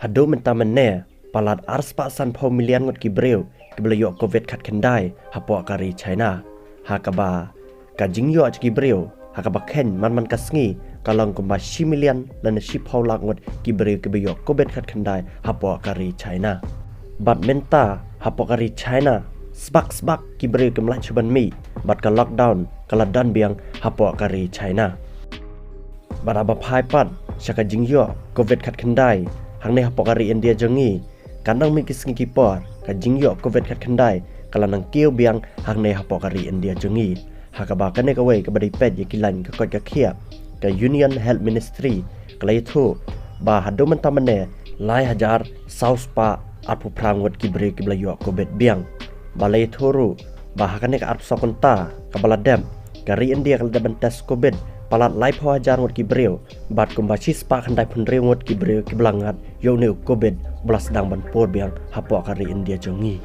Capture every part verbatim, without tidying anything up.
Haduh mynta mynne, palat arspah sanphew million ngut ki briew kiba la ïoh covid khatkhyndai hapoh ka ri China. Ha kaba ka jingïoh jong ki briew ha kaba kheiñ man man ka sngi ka long kumba shi million lane shiphew lak ngut ki briew kiba ïoh covid khatkhyndai hapoh ka ri China. Bad mynta hapoh ka ri China, sbak sbak ki briew kim lah shuh ban mih, bad ka lockdown ka la don biang hapoh ka ri China. Bad haba phai pat sha ka jingïoh covid khatkhyndai hangne hapoh ka ri India jong ngi, kan dang mih ki sngi ki por ka jingïoh covid khatkhyndai ka la nang kiew biang hangne hapoh ka ri India jong ngi. Ha kaba kane kawei kaba dei peit ïa ki laiñ ka koit ka khiah, ka Union Health Ministry ka la ïathuh ba haduh mynta mynne lai hajar saw spah arphew phra ngut ki briew kiba la ïoh covid biang. Ba la ïathuh ruh ba ha kane ka arphew saw kynta kaba la dep, ka ri India ka la dep ban test covid palat laiphew hajar ngut ki briew, bad kumba shispah khyndaiphew hynriew ngut ki briew kiba la ngat ïa une u covid ba la sdang ban pur biang hapoh ka ri India jong ngi.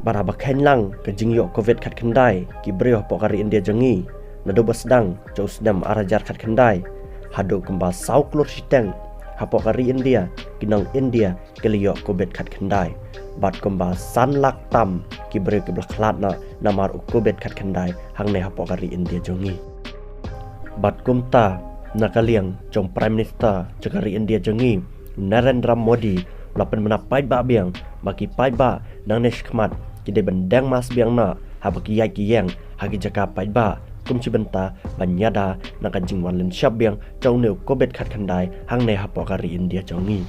Bad haba kheiñ lang ka jingïoh covid khatkhyndai ki briew hapoh ka ri India jong ngi, naduh ba sdang jong u snem ar hajar khatkhyndai, haduh kumba saw klur shiteng hapoh ka ri India ki nong India ki la ïoh covid khatkhyndai. Bad kumba san lak tam ki briew kiba la khlad noh namar u covid khatkhyndai hangne hapoh ka ri India jong ngi. Bad kumta, na ka liang jong Prime Minister jong ka ri India jong ngi, Narendra Modi, u la pynbna paidbah biang ba ki paidbah nangne shakhmat ki dei ban deng mask biang noh haba ki ïaid ki ïeng ha ki jaka paidbah, kum shi bynta ban ïada na ka jingwan lynshop biang jong une u covid khatkhyndai hangne hapoh ka ri India jong ngi.